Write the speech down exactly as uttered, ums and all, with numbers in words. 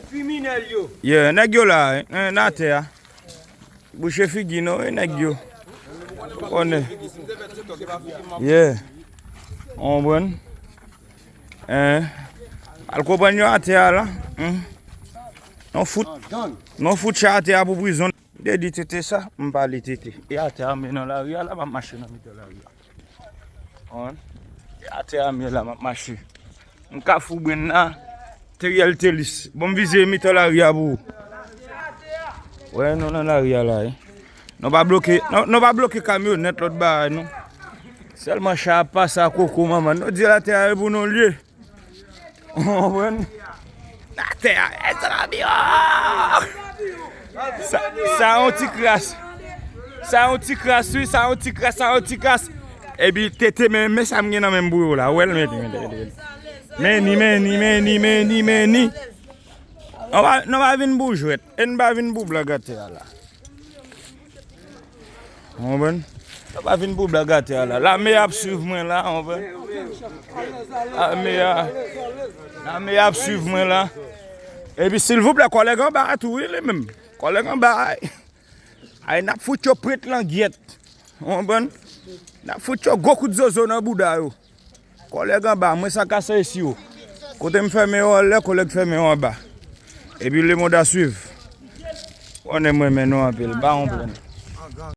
Kriminèl yo. Yeah, nèg yo la, eh, nan atè a. Bouche figi nou, eh, nèg yo. Ou konnen. Yeah. Ou konprann? Eh. Al konprann yo atè a la. Hmm. Non fout. Non fout chay atè a pou prizon. M te di Tete sa, m pa li Tete. E atè a m ye nan lari a la, m ap mache nan mitan lari a. Konprann? E atè a m ye la, m ap mache. M Kafou Brenn la, Teriel Telis. Bon, m vize mitan lari a pou ou. Wè, nou nan lari a la, wi. Nou pa bloke, nou, nou pa bloke kamyonèt, lòt bagay, non. Sèlman chay ap pase a koko manman. Nou di atè a e pou nou l ye. Ou konprann? Atè a, e sa la bi, oh! Sa, sa yon ti kras. Sa yon ti kras, wi, sa yon ti kras, sa yon ti kras. Epi Tete, men, men sa m gen nan men m pou yo la. Ou wè l, men, men, men, men. Meni, meni, meni, meni, meni. Nou pa, nou pa vin pou jwèt. E n pa vin pou blag atè a la. Ou konprann? Yo pa vin pou blag atè a la. Lame ap swiv mwen la, ou konprann? Lame a, lame ap swiv mwen la. Epi silvouplè, kòlèg anba a tou, wi, li menm. Kòlèg anba a. Ay, n ap fout yo prèt langyèt. Ou konprann? N ap fout yo gwo kout zozo nan bouda yo. Kòlèg anba, mwen sa kase esi yo. Kote m fèmen yo anlè, kòlèg fèmen yo anba. Epi lemonn a swiv. Konnen mwen men nou anpil, pa yon pwoblèm.